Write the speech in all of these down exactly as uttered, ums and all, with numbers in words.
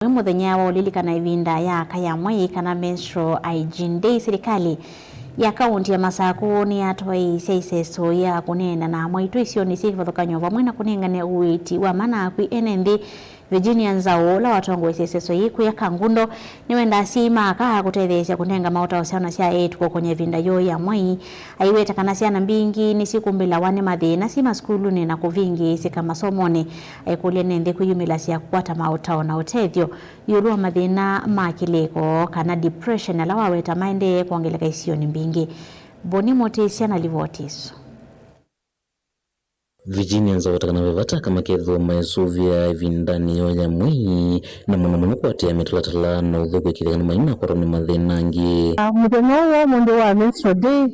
Wĩ mũthenya wa ũlilikana ĩvinda ya aka ya mwai, kana menstrual hygiene day, silikalĩ ya kaunti ya Masaku nĩyatwaĩĩsya ĩseso ya kũneena na amwaitũ isionĩ syĩ kĩvathũkany'o, vamwe na kũnengane ũiiti wa mana akw'ĩ ene nthĩ. Virginia Nzau, ũla watongoesye ĩseso yĩĩ kwĩ Kangundo, nĩwendaa asyai ma aka kũtetheesya kũnenga maũtao syana sya eĩtu kũkonya ĩvinda yoo ya mwai. Aiweta kana syana mbingĩ nĩsyĩkumbĩlawa nĩ mathĩna syĩ masukulunĩ na kũvĩngĩĩsĩka masomonĩ. Aikũlya ene nthĩ kwĩyumĩlasya kũkwata maũtao na ũtethyo ĩũlũ wa mathĩna ma kĩlĩko, kana depression, ala waweta maendee kwongeleka isionĩ mbingĩ. Boni Mũtĩsya na livoti ĩsu. Virginia Nzau aweta kana ve vata aka makethĩwa maisũvĩa ĩvindanĩ yoo ya mwei, na mũno mũno kũatĩĩa mĩtalatala na ũthũku ĩkĩthĩa kana mainakwatwa nĩ mathĩna angĩ. Ah, mũthenya ũũ wa ũmũnthĩ wa menstrual day,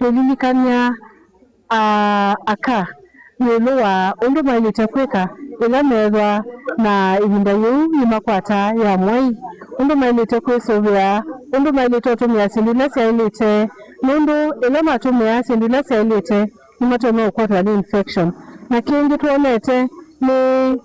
twĩlilikany'a, ah, aka ĩũlũ wa ũndũ maĩlĩte kwĩka ĩla meethwa na ĩvinda yĩu yĩmakwata ya mwei, ũndũ maĩlĩte kwĩsũvĩa, ũndũ maĩlĩte ũtũmĩa syĩndũ ila syaĩlĩte, nũndũ ĩla matũmĩa syĩndũ ila syaĩlĩte, nĩmatonya ũkwatwa nĩ infection. Na kĩngĩ twonete nĩ,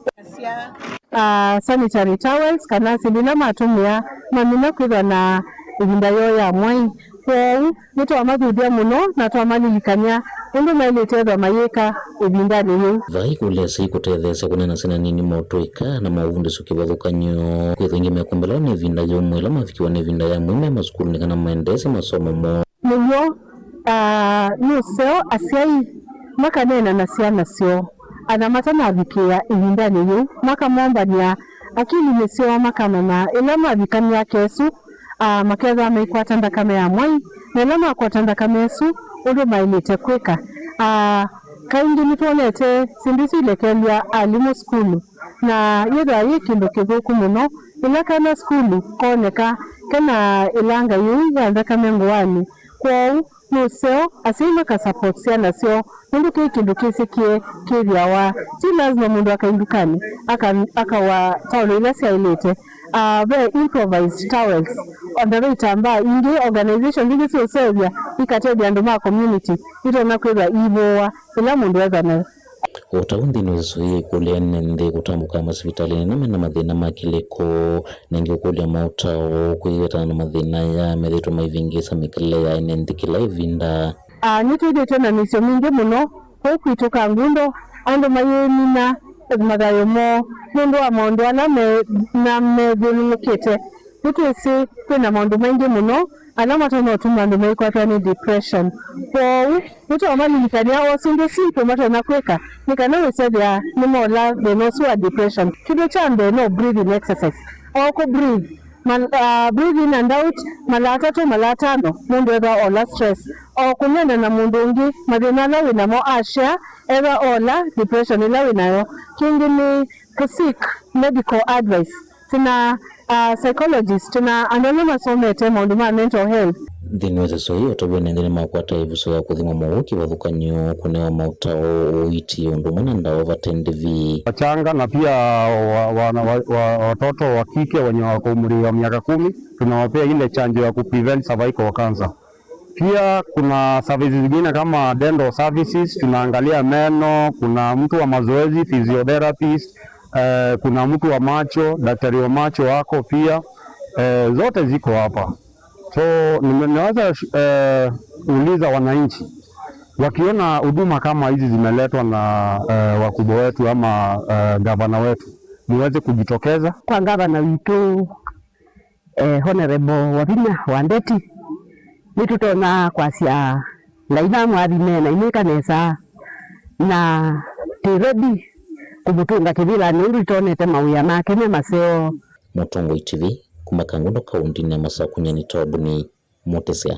ah, sanitary towels kana syĩndũ ila matũmĩa mamina kwĩthwa na ĩvinda yoo ya mwai. Kwoou nĩtwamathuthya mũno na twamalilikany'a ũndũ maĩlĩte ethwa mayĩka ĩvindanĩ yĩu. Vai kũlya asyai kũtetheesya kũneena syana nini motũĩka na maũvundĩsyo kĩvathũkany'o. Kwĩthwa ingĩ mekumbĩlawa nĩ ĩvinda yĩũmũ ĩla mavikiwa nĩ ĩvinda ya mwei me masukulunĩ kana maendeesye masomo moo. Nĩw'o, ah, nũseo asyai makaneena na syana syoo, ana matanavikĩĩa ĩvindanĩ yĩu, makamombanĩa akilinĩ syoo, makamanya ĩla mavika myaka ĩsu, ah, makethĩwa maikwata nthakame ya mwai, na ĩla makwata nthakame ĩsu, ũndũ maĩlĩte kwĩka. Ah, kaingĩ nĩtwonete syĩndũ isu ilekelw'a alimũ sukulu, na yĩthĩwa yĩ kĩndũ kĩthũku mũno ĩla kana sukulu kooneka kena ĩlanga yĩu ya nthakame ngũanĩ. Kwoou, nũseo asyai makasupport syana syoo, nũndũ kĩĩ kĩndũ kĩsĩkĩe kĩthĩawa. Ti lazima mũndũ akai ndukanĩ, aka-, akawa taulo ila syaĩlĩte. Ah, ve improvised towels, o na ve itambaa ingĩ, organizations ingĩ siũseũvya ikatethya andũ ma community, itonya kwĩthwa iivũũa ĩla mũndũ ethwa nayo. O ta ũu nthĩnĩ wa ĩseso yĩĩ, ĩkũlya ene nthĩ kũtambũka masivitalĩnĩ na mena mathĩna ma kĩlĩko, na ĩngĩ kũkũlya maũtao kwĩwetana na mathĩna aya methĩĩtwe maivĩngĩĩsa mĩkalĩle ya ene nthĩ kĩla ĩvinda. Ah, nĩtwĩthĩĩtwe na mĩisyo mingĩ mũno kũu kwitũ Kangundo, andũ mayĩmina mathayũ moo nũndũ wa maũndũ ala me-, na methyũlũlũkĩte. Nĩtwĩsĩ kwĩna maũndũ maingĩ mũno ala matonya ũtuma andũ maikwatwa nĩ depression. Kwoou, nĩtwamalilikany'a o syĩndũ sitũ matonya kwĩka nĩ kana wĩsethĩa nĩmola thĩna ũsu wa depression. Kĩndũ kya mbee no breathing exercise. O kũ breathe, mal-, ah, breathe in and out mala atatũ, mala atano, mũndũ ethwa ola stress. O kũneena na mũndũ ũngĩ mathĩna ala wĩ namo, ashare, ethwa ola depression ĩla wĩ nayo. Kĩngĩ nĩ kũ seek medical advice. Twĩna, ah, psychologist, twĩna andũ ala masomete maũndũ ma mental health. Nthĩnĩ wa ĩseso yĩĩ, atavw'e ene nthĩ nĩmakwata ĩvuso ya kũthimwa mowau kĩvathũkany'o, kũnewa maũtao, ũiiti, ũndũ ũmwe na ndawa vate ndĩvi. Wachanga na pia wa, wa, wa, wa, watoto wa kike wenye wako umri wa miaka kumi, tunawapea ile chanjo ya kuprevent cervical cancer. Pia kuna services zingine kama dental services, tunaangalia meno, kuna mtu wa mazoezi, physiotherapist, eh, kuna mtu wa macho, daktari wa macho wako pia, eh, zote ziko hapa. So nime-, naweza, eh, uliza wananchi, wakiona huduma kama hizi zimeletwa na, eh, wakubwa wetu ama, eh, gavana wetu, muweze kujitokeza. Kwa gavana witũ, eh, Honorable Wavinya Wandeti, nĩtũtonya kwasya Ngai namũathime na imwĩka nesa, na twĩ ready kũmũtũnga kĩvĩlanĩ ũndũ itonete mawĩa make me maseo. Mũtongoi T V, kuma Kangundo, kaũndĩnĩ ya Masaku, nyie nĩ Tobuni Mũtĩsya.